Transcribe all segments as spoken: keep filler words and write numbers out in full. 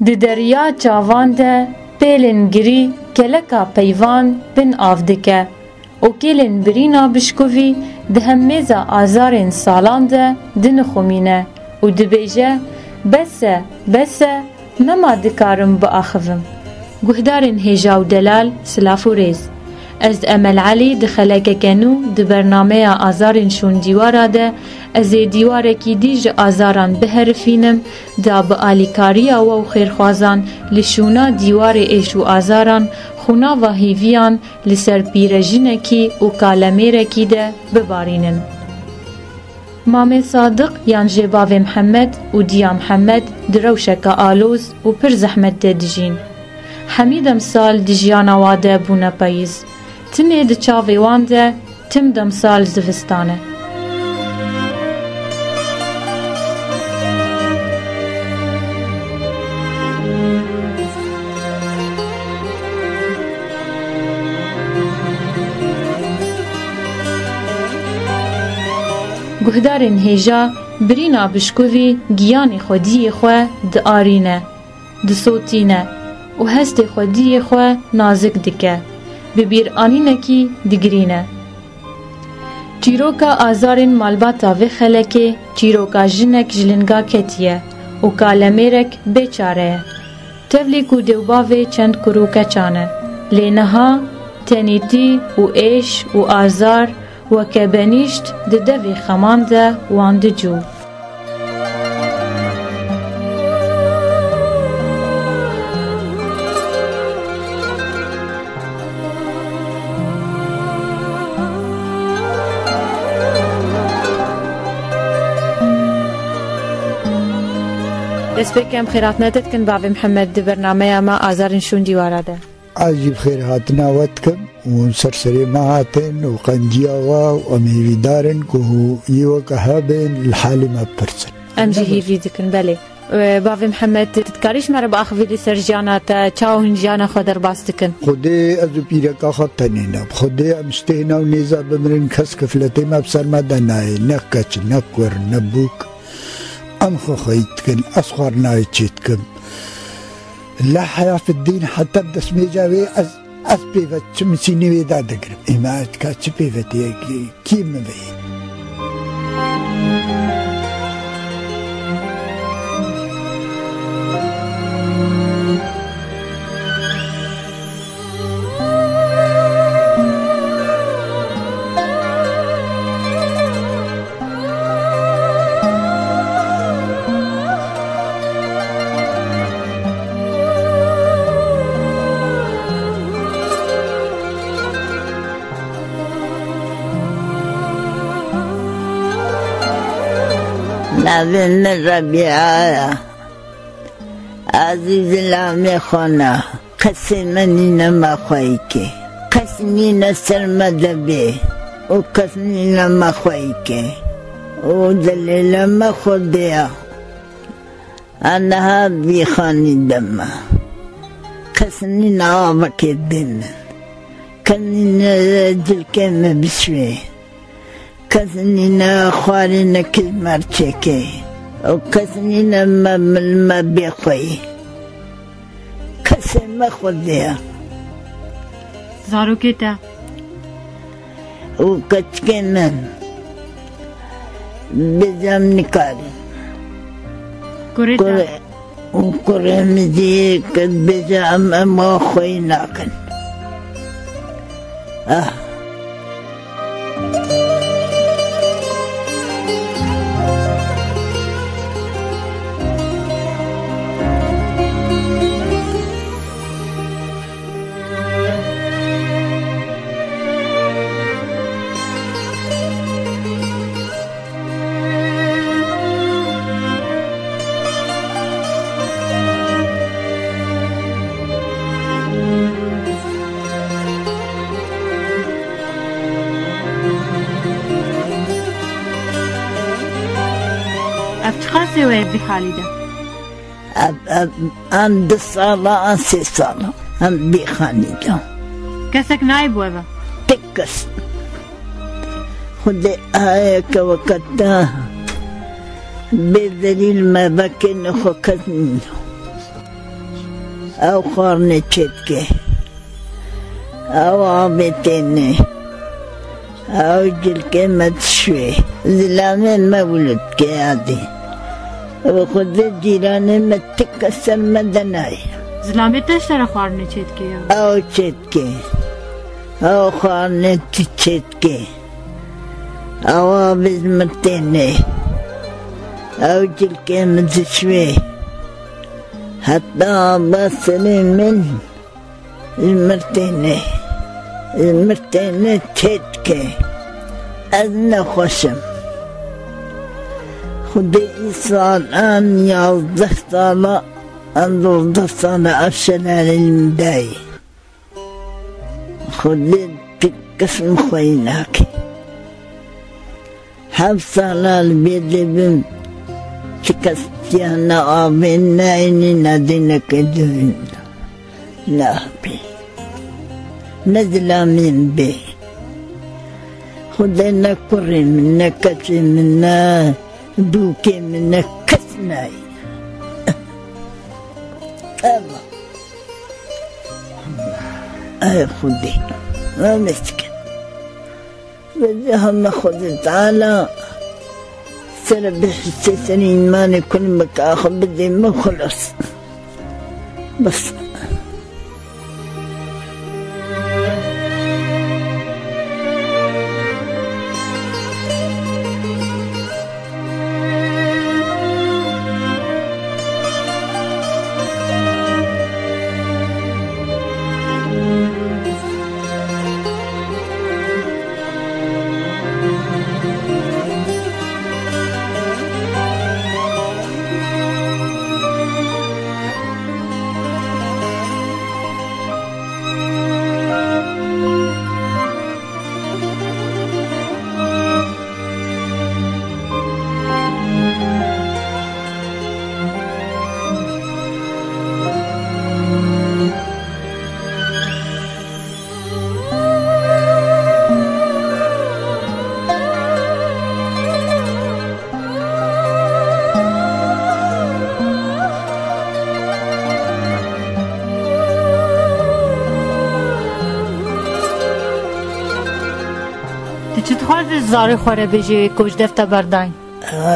Di deriya çavan de pêlên girî keleka peyvan bin av dike û kêlên birîna bişkuvî di hemêza azarên salan de dinixumîne û dibêje, bes e, bes e, nema dikarim biaxivim. Guhdarên hêja û delal, silav û rêz. Ez Emel Elî di xelekeke nû di bernameya Azarên Şûn Dîwara de ez ê dîwarekî dî ji azaran biherifînim, da bi alîkariya we û xêrxwazan li şûna dîwarê êş û azaran xûnava hîviyan li ser pîrejinekî û kalemêrekî de bibarînin. Mamê Sadiq yan jê bavê Mihemed û diya Mihemed di rewşeke aloz û pir zehmet de dijîn. Hemî demsal di jiyana wa de bûne payîz. Timê di çavê wan de tim demsal zivistan e. Guhdarên hêja birîna bişkuvî giyanê xwediyê xwe diarîne, disotîne û hestê xwediyê xwe nazik dike, bi bîranînekî digirîne. Çîroka azarên malbata vê xelekê çîroka jinek ji linga ketiye û kalemêrek bê çare ye. Tevlî ku dêwbavê çend kur û keça ne, lê niha tenîtî û êş û azar weke benîşt di devê xeman de wan dicû. Dest pê kem, xêrhatina te dikin bavê Mihemed di bernameya me Azarên Şûn Dîwara de. Ez jî bi xêrhatina we dikim û ser serê me hatin û qendiya we û em hêvîdar in ku yê weke hebin li halê me bipirsin. Em jî hîvî dikin, belê. Ee, bavê Mihemed, tu dikarî ji me re biaxivî li ser jiyana te, çawa hûn jiyana xwe derbas dikin? Xwedê ez û pîreka xwe tenê ne. Bi Xwedê em ji têhna û nêza bimirin, kes kifletê me bi ser me de nayê. Ne keç, ne kur, ne bûk. Em xwe xweyî dikin, ez xwarinayê çê dikim. La heya fiddîn heta destmêja wê ez, ez pêve çi misînê wê da digirim. Ê me ez dika çi pêve tê, kî min vê? Navê min Rebîa ye. Ez jî zilamê xwe ne. Kesê me nîne me xweyîkê. Kes nîne ser me de bê. Û kes nîne me xweyîkê. Û delêle me Xwedê ye. Ez niha vî xanî de me. Kes nîne avekê bê min. Kes nîne cilkê me bişwê. Kes nîne xwarînekî ji me re çêke. Û kes nîne me, min me bê xweyî. Kesê me Xwedê ye. Zarokê te? Û keçikê min. Bêje em nikarin. Kurê te? Kurê, û kurê min jî dibêje em, em xweyî nakin. Ah. Sê wê vî xalî de? Em, em, em du sala, em sê sala. Em bî xanî de. Kesek nayê bo eve? Tek kes. Xwedê ayeke weke te bê delîl me vekê nexwe kes nîno. Ew xwarinê çê dike. Ew avê têne. Ew cilkê me dişuê. Zilamê me wilo dike yadî. Ew xwedê cîranê me tik ser me de nayê. Zilamê te ji te re xwarinê çê dike ya? Ew çê dike. Ew xwarinê tu çê dike. Ew avê ji min têne. Ew cilkê min dişuê. Heta ava serê min. Ji mir têne, ji mir têne çê dike. Ez nexweş im. Xwedê îsal em yazdeh sala, em dozdeh sala ev şelalê li min dayê. Xwedê ti kesm xweyî nake. Heft sala li bê dê bim, ti kes tiya ne avê, ne enî, ne dîneke dûrî, ne avê, ne zilamên bê. Xwedê ne kurê min, ne keçê min, ne bûkê min, ne kes nayê. Eva. Ay Xwedê. Eva meskin. Vêca heme Xwedê Teala sere bihiştê, serê îmanê kulmeke axe bidê min, xulas. Bes. Tu çi dixwaze ji zarê xwe re bêjî ku ji dev te berdayî?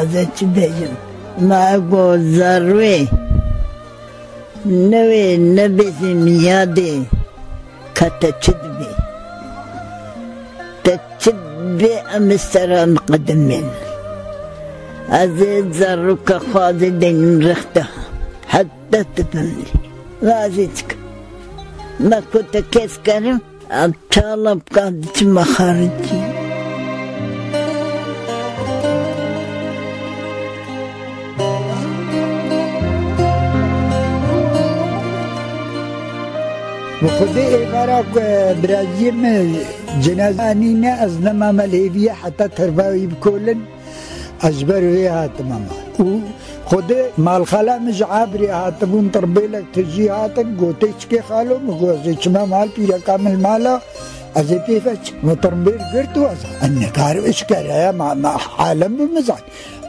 Ez ê çi bêjim? Ma ego zarê newê nebêjim yadê, ka te çi dibê? Te çi dibê em ê sera niqedimên. Ez ê zarûka xwe ez ê deynim rexta. Heta tu bimrî. Razî dikim. Me ku te kes kerim, em çala bika diçime xaricî. Bi Xwedê êvara ku birayê min cenaze anîne, ez nemame li hêviye heta terba wî bikolin. Ez ji ber wê hatime mal. Û Xwedê malxala min ji Abrê hatibûn, tirbêlek tijî hatin, gotê çikê xalo min, got, ez ê çime mal, pîreka min li mala, ez ê pê ve çim. Min tirbêl girt û ez, ez nikarim, eşkere ye, ma, ma halem bi min zanî.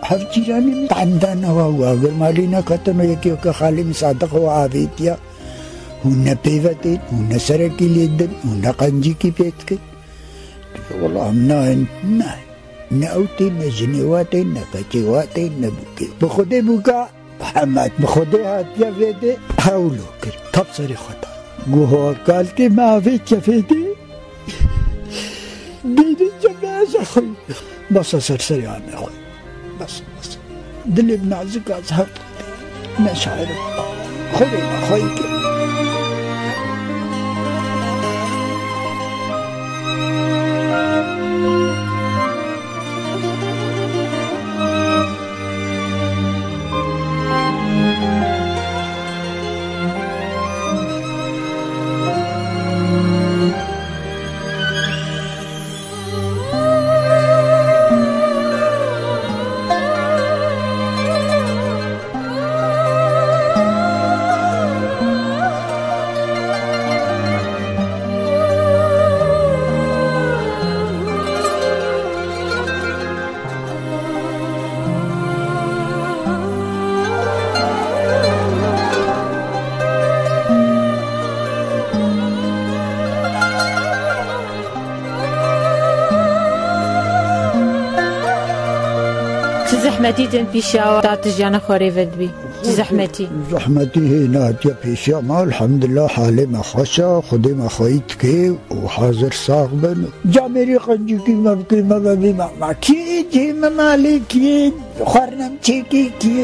Hev cîranê min tenda newa û agir malî neketin û yekî weke xalê min Sadiq û avêtiya. Hûn ne pê ve tên, hûn ne serekî lê din, hûn ne qencîkî pê dikin. Wela em nayên, nayên. Ne ew tên, ne jinê wa tên, ne keçê wa tên, ne bûkê. Bi Xwedê bûka hemet. Bi Xwedê hatiye vê dê hewlo kir. Tap serê xwe da. Guha kalkê me avêtiye vê dê. Dêrê cemeze xwe. Basa ser serê anê xwe. Bas, bas. Dilê min nazik a, ez her ne şair im. Xwedê me xweyî kir. Etî tên pîşiya we ta tu jiyana xwe rê vedibî. Çi zehmetî. Zehmetî hê nehatiye pêşiya me, elhamdulillah, halê me xweş e, Xwedê me xweyî dike û hazir sax bin. Camêrî qencîkî me bikî me vebî me. Ma kî cihê me malê kî? Xwarinem çêkê kî?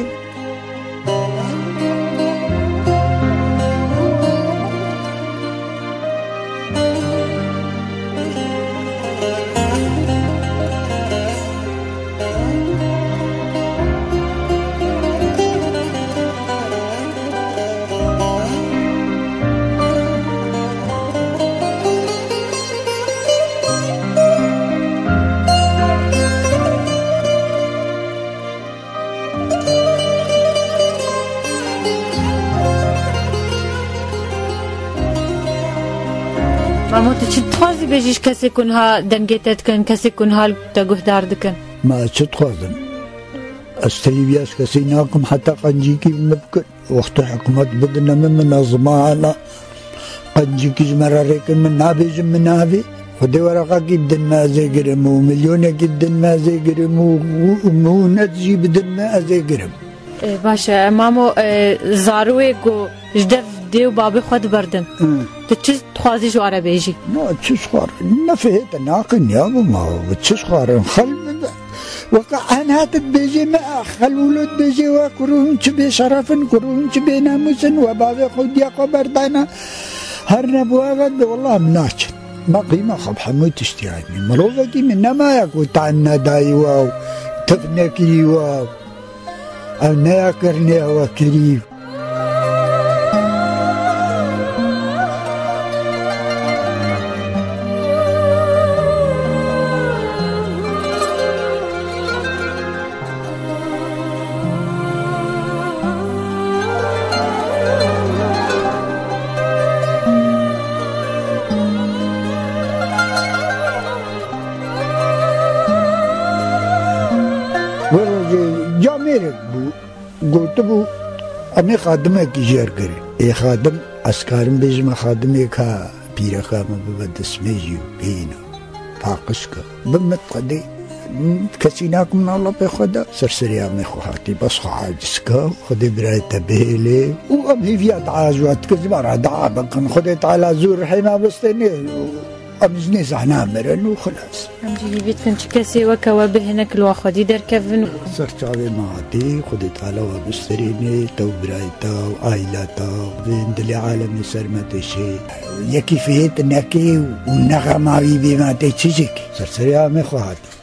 Mamo, tu çi dixwazî bêjî ji kesê ku niha dengê te dikin, kesê ku niha li te guhdar dikin? Ma çi dixwazim? Ez teyî viya ji kesî nakim heta qencîkî min bikin. Wextê hikûmet bidine min, min ez zimana qencîkî ji me re rêkin, min nabêjin min navê. Xwedê wereqekî bidin me ez ê girim û milyonekî bidin me ez ê girim û, û, û miûnet jî bidin me ez ê girim. E, baş e. Mamo, e, zarûyê ku ji dev dê û babê xwe diberdin, Hı. tu çi dixwazî ji we re bêjî? Na, çi ji xwe re? Nefê hê te naqin ya bima, çi ji xwe re? Xel bibe. Weke en hat dibêjê me, xel wilo dibêjê we kurû hûn çi bê şeref in, kurû hûn çi bê namûs in, we bavê xwe diya xwe berdayna. Her ne bi we ve de, wellah em naçin. Me qîma xwe bi hemû tiştî anî. Mirovekî min nemaye ku tan nedayî we û tif nekirî we. Ew neya kirinê ew e kirî. Wê rojê camêrek bû, gotibû, em ê xadimekî jêr kirin. Ê xadim, ez karim bêjim, xadimêk ha pîreka min bibe destmêjî û bêhna paqij ke. Bi min Xwedê kesî nakim nala pê xwe de. Ser serê amê xwe hatî, bes xwe aciz ke. Xwedê birayê te bihêlê. Û em hêviya dua ji we dikin, ji me re dua bikin. Xwedê Teala zû rihê me bistênê. Em ji nê zehna mirin û xilas. Em jî hîvî dikin çi kesê weke we bi hinek li we xwedî derkevin. Ser çavê me hatî, Xwedê Teala we bisterînê, te û birayê te û aîla te û vên dilê alemê ser me têşê. Yekî fihêt nekê û nexema wî bê me tê çi jikê. Ser serê amê xwe hatî.